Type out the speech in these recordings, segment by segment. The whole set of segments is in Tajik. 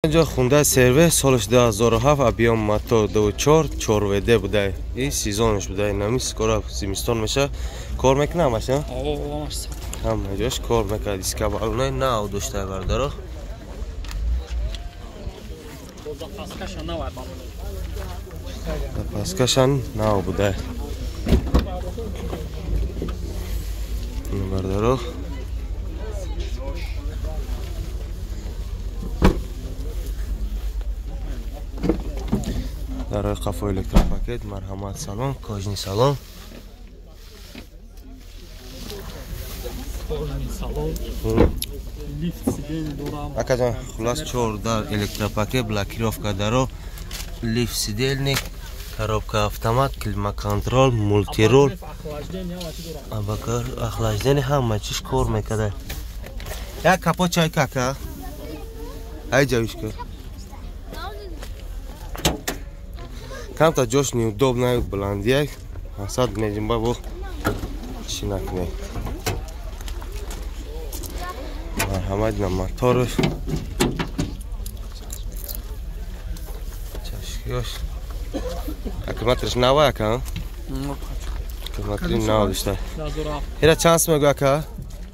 Инҷо Хундай Серве, солаш 2007, объем мотор 24, 4 ВД будай. И сезонш будай. Нами скоро зимистон меша. Кор мекуна ҳамаш, а? Ҳама ҷош кор мекунад. Диска, балонаи нав доштай, бародаро. Запаскашан нав будай. Бародаро. Дарои қафо электропакет, марҳамат, салон, кожаный салон. Кожаный салон. Лифт сиденье дорам. Акаҷон, хулас, чорда электропакет, блокировка даро, лифт сидельник, коробка автомат, климат-контроль, мультируль, охлаждение, ҳама чиз кор мекарда. Як капот чай кака? Ай ҷавишка. Камта ҷош неудобно, баландияк, мақсад меҷимба бо чӣ накунед. Марҳамат, на моторш. Чашкиёш. Аккумуляторш нава, ака? Аккумулятори нав дошта. Ира чанд сум мегӯ, ака?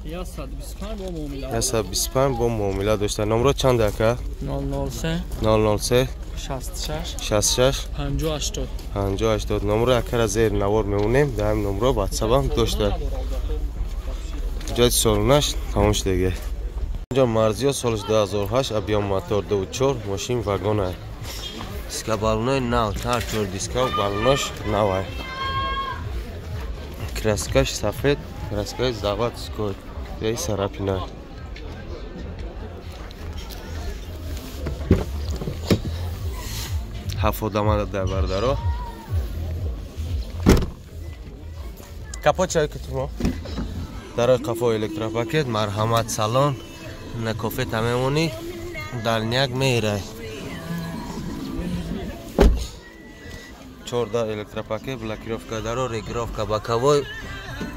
125 бо муомила. 125 бо муомила дошта. Номро чанд, ака? 003 003 66 66 50 80. 50 80. Номро акара зер навор мемонем, дар ҳамин номро ватсапам дошта. Ҷои солонаш тамом шудагӣ. Инҷо Марзиё, солаш 2008, объем мотор 24, мошин вагона. Диска, балонои нав, ҳар чор диска балонош навай. Краскаш сафед, краскаи заводской, яи сарапина. Ҳафт одама дар, бардаро. Капот чай кутумо. Дарои қафо электропакет, марҳамат, салон, на кофета мемонӣ, дальняк меирай. Чорда электропакет, блокировка даро, регулировка боковой,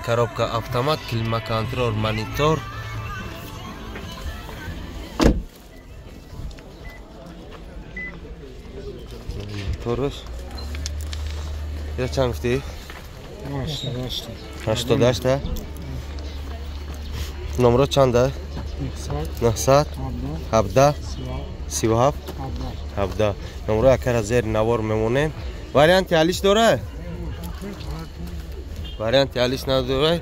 коробка автомат, климат-контроль, монитор. Моторш. Ира чанд гуфтӣ? 88. Номро чанда? 917 37 17. Номро акара зер навор мемонем. Варианти алиш дора? Варианти алиш надора.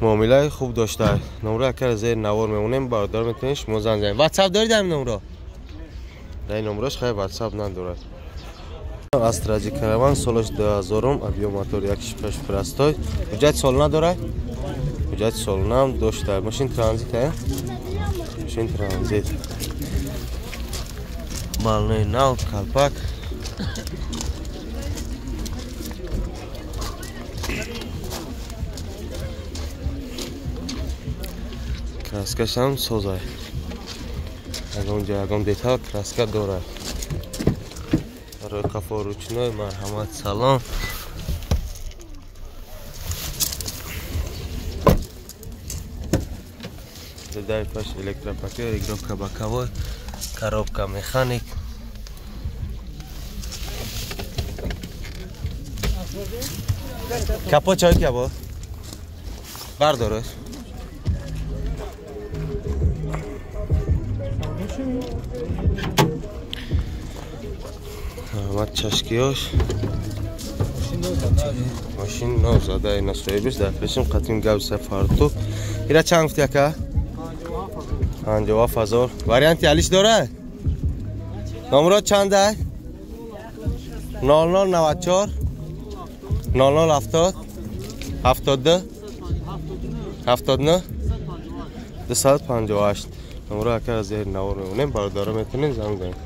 Муомилаи хуб дошта. Номро акара зер навор мемонем, бародар, метавонед шумо занг занед. WhatsApp доред ҳамин номро? Дар ин номрош хай WhatsApp надорад. Астра Ҷи Караван, солаш 2000, объем мотор 1.6, простой. Ҳуҷҷати солона дорад? Ҳуҷҷати солонаам дошта. Мошин транзит, а? Мошин транзит. Балонаи нав, калпак. Краскашам созай. Ягон ҷо ягон детал краска дорад. Барои қафо ручной, марҳамат, салон. Дай паш электропакет, регулировка боковой, коробка механик. Капот чой кабо? Бардораш. Марҳамат, чашкиёш. Мошин нав зада, ина соҳибиш дар пешим қатим гавса фарту. Ира чанд гуфти, ака? 57 000. Варианти алиш дора? Номро чанда? 0094 0070 72 79 258. Номро ака зери навор мемонем, бародаро, метавонед занг занед.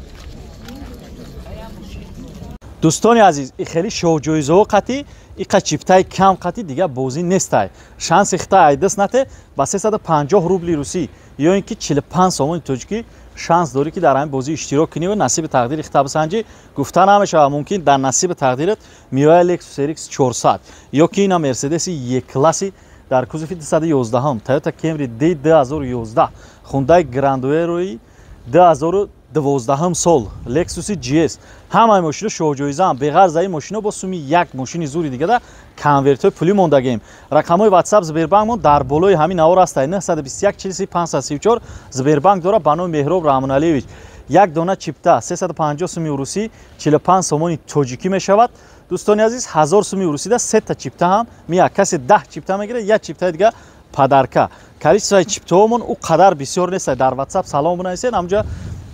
Дӯстони азиз, и хеле шоҳҷоизаҳо қатӣ, иқа чиптаи кам қатӣ дига бозӣ нестай. Шанси хита айдаст нате. Ба 350 рубли русӣ ё ин ки 45 сомони тоҷикӣ шанс дорӣ, ки дар ҳамин бозӣ иштирок кунӣ ва насиби тақдири хита бисанҷӣ. Гуфта намешавад, мумкин дар насиби тақдират меояд Lexus RX 400 ё ки ина Мерседеси Е-класси дар кузови 211, Toyota Camry D 2011, Hyundai Grandeur 2000. 12 сол Lexus GS. Ҳамаи мошино шоҳҷоизаам. Беғарз ин мошино бо суми як мошини зури дигада конвертҳои пулӣ мондагем. Рақамҳои WhatsApp Сбербанкмон дар болои ҳамин навор аст. 921 43 534 Сбербанк дора ба номи Меҳроб Раҳмоналиевич. Як дона чипта 350 суми урусӣ 45 сомони тоҷикӣ мешавад. Дӯстони азиз, 1000 суми урусида 3 та чипта ҳам мия. Касе 10 чипта мегирад, як чиптаи дига падарка. Количествои чиптаҳомон ӯ қадар бисёр нест. Дар WhatsApp салом бинависед, ҳамҷа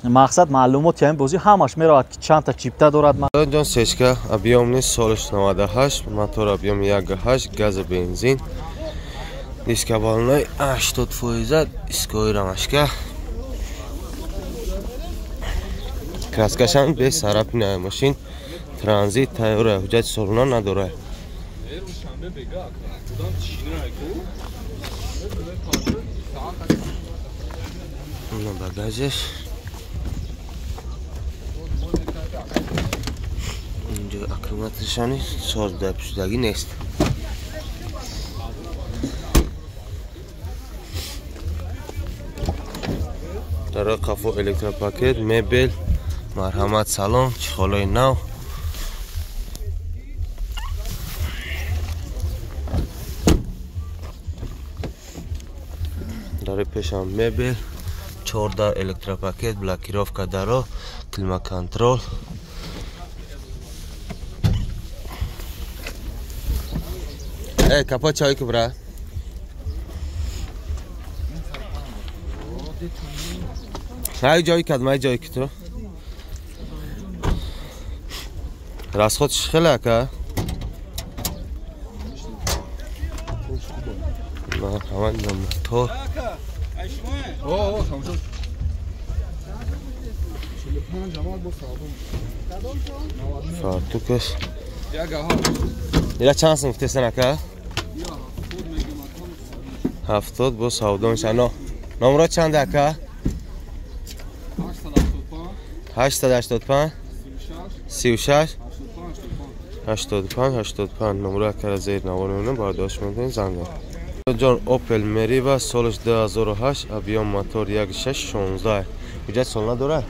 мақсад маълумоти ҳамин бозӣ ҳамаш меравад ки чанд та чипта дорад. Ҷон сечка объём нест, солаш 98, мотор объём 1.8, газ бензин. Диска балони 80%, дискои рамашка. Краскашам без царапина мошин. Транзит тайёра, ҳуҷҷати солона надорад. На багажеш. Инҷо аккумуляторшани соз дар пӯшидагӣ нест. Дар қафо электропакет, мебел, марҳамат салон, чехолои нав. Дар пешам мебел, 14 электропакет, блокировка даро, климаконтрол. Эй, капот чай ки бра. Ай ҷой кад, май ҷой ки ту. Расход хеле ака. Марҳамат мотор. Фартукаш. Ила чанд сум гуфтесан ака? 70 бо савдо мешава. Номро чанд ака? 885 36 85 85. Номро акара зер навор мемонам, бардошт мекунем, занг занед. Ҷон Opel Meriva солаш 2008, объём мотор 1.6 16. Ҳуҷҷати солона дорад?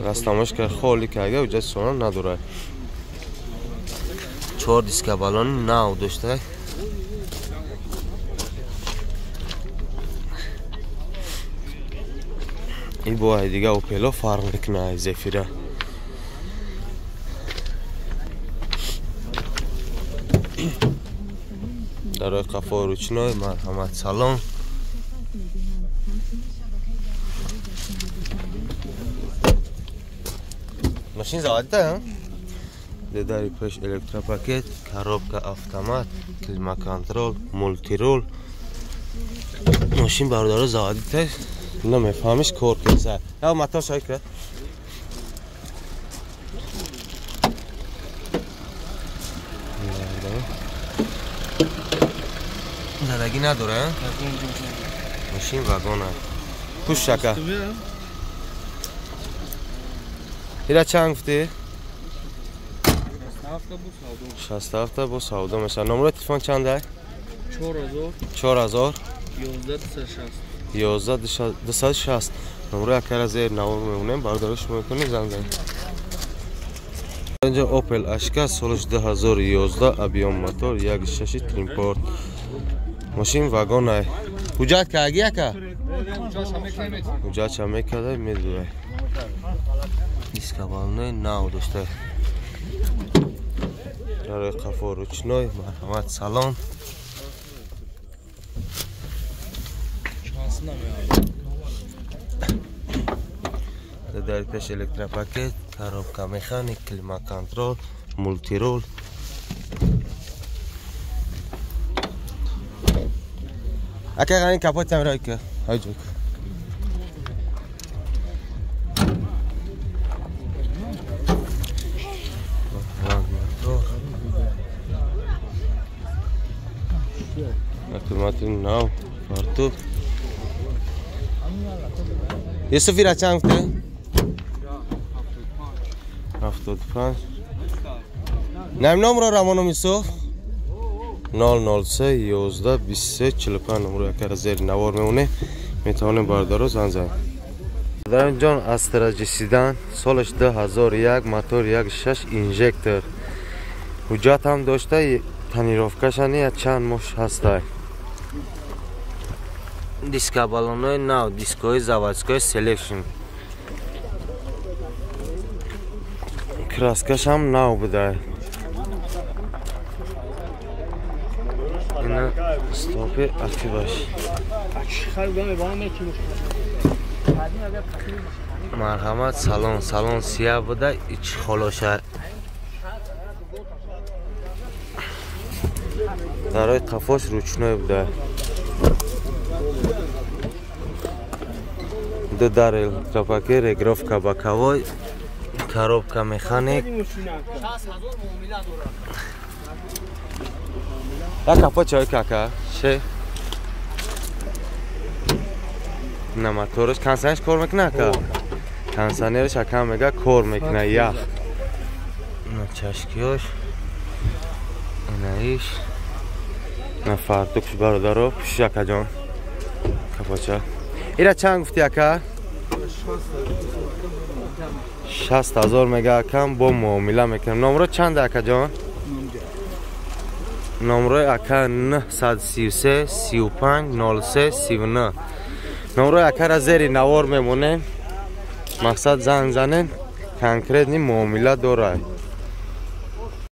Растамошка холи карда, ҳуҷҷати солона надорад. 4 диска балони нав дошта. Ин бо дига Opel-о фарқ мекунад аз Зефира. Дарои қафо ручной, марҳамат салон. Мошин заводита, Дари пеш электропакет, коробка автомат, климаконтрол, мултирол. Мошин бародаро заводита, намефаҳмиш кор кунса. Я мотор шай кард. Задагӣ надора? Мошин вагона. Пуш шака. Ира чанд гуфтӣ? 67 бо савдо мешавад. Номерои телефон чанд ай? 4000 11 260. Номерои акара зер навор мемонем, бародаро шумо метавонед занг занед. Инҷо Opel Ashka солаш 2011, объём мотор 1.6 Тримпорт. Мошин вагон ай. Ҳуҷҷат кардаги ака? Ҳуҷҷатша мекарда медурай. Дискабалони нав дошта. Дарои қафо ручной, марҳамат салон. Дари пеш электропакет, коробка механик, климаконтрол, мултирол. Ака ғани капот тамирой ки. Ҳай ҷой. Автоматик нав, фартук. Юсуф ира чанд гуфтӣ? 75. Нам номро Рамоном Юсуф? 003 11 23 45 номро акара зери навор мемонем. Метавонем бародаро занг занед. Ҷон Астра седан солаш 2001 мотор 1.6 инжектор. Ҳуҷҷат ҳам дошта, тонировкашани чанд моҳ ҳастай. Дискабалонои нав, дискои заводской селекшн. Краскаш ҳам нав будай. Ина стопи ақибаш. Марҳамат, салон, салон сия буда, ич холоша. Дарои қафош ручной буда. Ду дар электропакет, регировка боковой, коробка механик. Як капо чой кака, ше. На мотораш консанерш кор мекуна ака? Консанерш ака мега кор мекуна ях. На чашкиёш. Инаиш. На фартукш бародаро, пушиш акаҷон. Капоча. Ира чанд гуфти ака? 60,000 мега акам бо муомила мекунем. Номро чанд акаҷон? Номрои ака 933 35 03 39. Номрои акара зери навор мемонем. Мақсад занг занем, конкретни муомила дорад.